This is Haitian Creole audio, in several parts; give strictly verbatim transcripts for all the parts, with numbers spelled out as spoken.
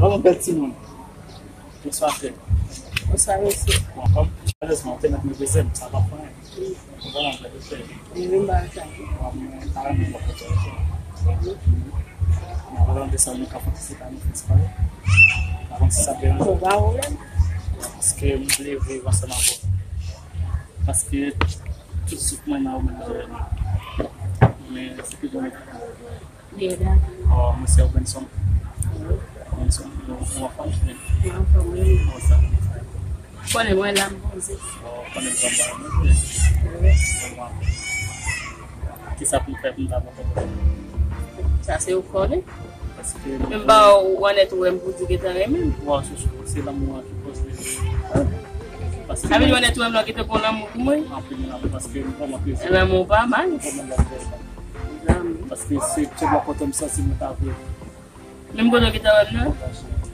Yon bèl timoun. Bonswa, frè. Bonswa, mesye. Bon, kòm, malèrezman, ou te mèt meprize m, sa pa fè anyen. Ou konprann, frè, frè. Wi, m pa sa. Bon, mwen pa renmen bò kote w, frè. Mwen pa renmen desann nou ka fè ti pa nou fè ti pale. Pa konn si sa te deranje w. Bon, pa pwoblèm. Paske m vle viv ansanm avè w. Paske tout souf mwen nan ou menm, frè. Men se toujou mwen ki pran. Li eda. Oh, mwen se Robinson. Robinson, nou, nou anfòm, frè? Nou anfòm, wi. Kòman sa? Konnen mwen la, m poze. Oh, konnen m pran ba nou, frè? Wi. Kisa pou m fè pou m ta pran konpòtman? Sa se ou konnen. Paske menm ba ou, ou anèt ou wè m pou di w gentan renmen m. Wa, se, se lanmou an ki poze. Paske a vin ou anèt ou wè m la, ou gentan gon lanmou pou mwen. Anpil lanmou, paske m vrèman plezi. Lanmou pa mal. M vrèman bèl bèl. Paske se, se bò kote m santi mwen ta vle. Menm kote w gentan wè m nan?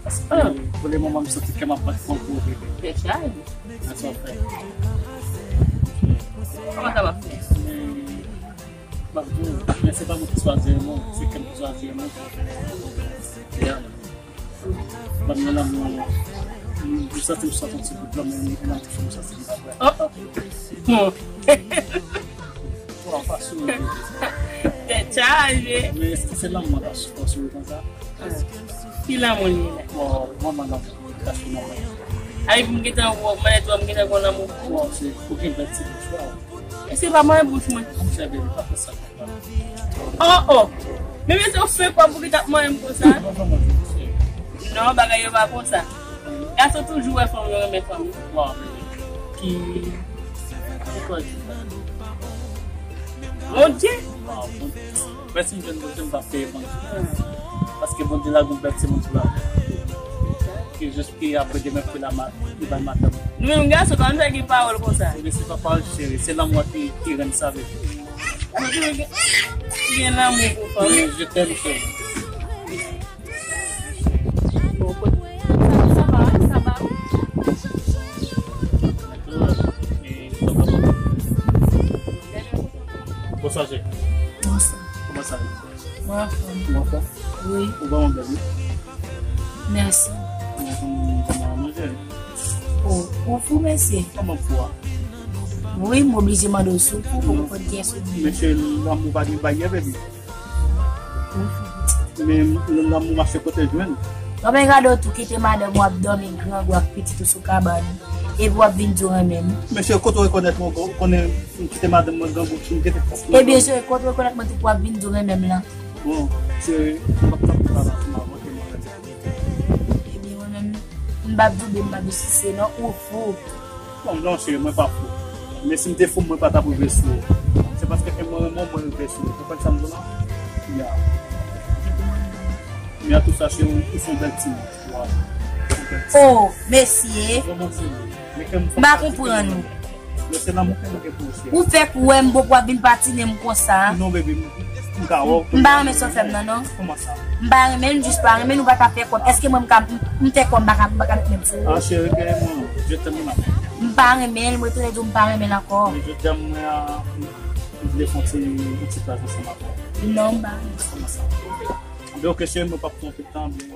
Paske pou le moman, m santi kè m ap bat fò pou ou, bebe. Fè chay. Sa w fè? Kòman sa va fè? M ap di w, men se pa mwen ki chwazi renmen w, se kè m ki chwazi renmen w. Yeah. Ban m yon lanmou, m, m santi m sot yon ti bout dlo, men m, m touche m santi m pa prè. Oh, oh. Bon. Bon, pa souri. Tèt chaje. Men èske se lanmou an k ap fè w souri konsa? Ki lanmou li ye la? Bon, manman lanmou. Sa se manman. Ay, pou m gentan wè w, mwen, m gentan gon lanmou pou ou. Bon, se pou gen bèl ti bouch la. E se pa mwen bouch mwen. Monchè, bebe, pa fè sa konsa. Oh, oh. Men mesye, w fè kwa pou ki t ap manyen m konsa? Non, bagay yo pa konsa. Gason toujou wè fanm yo renmen fanm yo. Wa, men ki, ki kote? Bondye. Wa, Bondye. Mèsi, m jwenn Bondye, m pa peye Bondye. Paske Bondye lage yon bèl timoun sou la. Ki jis ki apre demen, pou la ma-, li bay madanm. Nou menm gason, kòman nou fè gen pawòl konsa? Ebyen, se pa pawòl, cheri, se lanmou an ki, ki rann sa, bebe. Gen lanmou pou fanm. Wi, je t'aime, cheri. Bon, kote sa va, sa va. Bonswa, cheri. Bonswa. Kòman sa ye? Mwen anfòm. Ou anfòm? Wi. Ou vrèman bèl, wi. Mèsi. Mwen konn kòman manje. Oh, ou fou, mesye? Kòman fou a? Wi, m oblije mande w si w fou pou m konn kiyès ou ye. Mesye, lanmou pa gen baryè, baby. Ou fou. Men lanmou mache kote l jwenn. Bon, men gade w tou kite madanm ou ap dòmi grangou ak pitit ou sou kabann. Epi w ap vin di w renmen m. Mesye, kote w rekonèt mwen, ou konnen m kite madanm mwen grangou, m kite fòs mwen. Ebyen, cheri, kote w rekonèt mwen tou pou w ap vin di w renmen m lan? Bon, cheri, m p ap tankou sa la, m ap vote mwen renmen. Ebyen, mwen menm, m p ap di w byen, m p ap di w sise, non, ou fou. Bon, non, cheri, mwen pa fou. Men si m te fou, mwen pa t ap rive sou ou. Se paske ke mwen renmen w, mwen rive sou ou. Ou konprann sa m di w lan? Ya. Men an tou sa, cheri, ou, ou se yon bèl timoun. Wow. Ou se yon bèl timoun. Oh, mesye. Vrèman, cheri. Men ke m fè. M pa konprann ou. Men se lanmou ke mwen gen pou ou, cheri. Ou fèk wè m bon pou w ap vin patinen m konsa. Non, baby, m, m ka wè w. M pa renmen sa w fè m nan, non. Kòman sa? M pa renmen l, m jis pa renmen l, ou pa ka fè kòb. Èske mwen m ka, m, m fè kòb, m pa ka, m pa ka met men m sou ou? Ah, cheri, gen mwen, je t'aime, mon amour. M pa renmen l, mwen retounen di w m pa renmen l ankò. Men jodi a, mwen, ah, m, m vle fè yon ti, yon ti plaj ansanm avè w. Non, m pa renmen sa. Kòman sa? Ebyen, ok, cheri, mwen p ap pran anpil tan, men,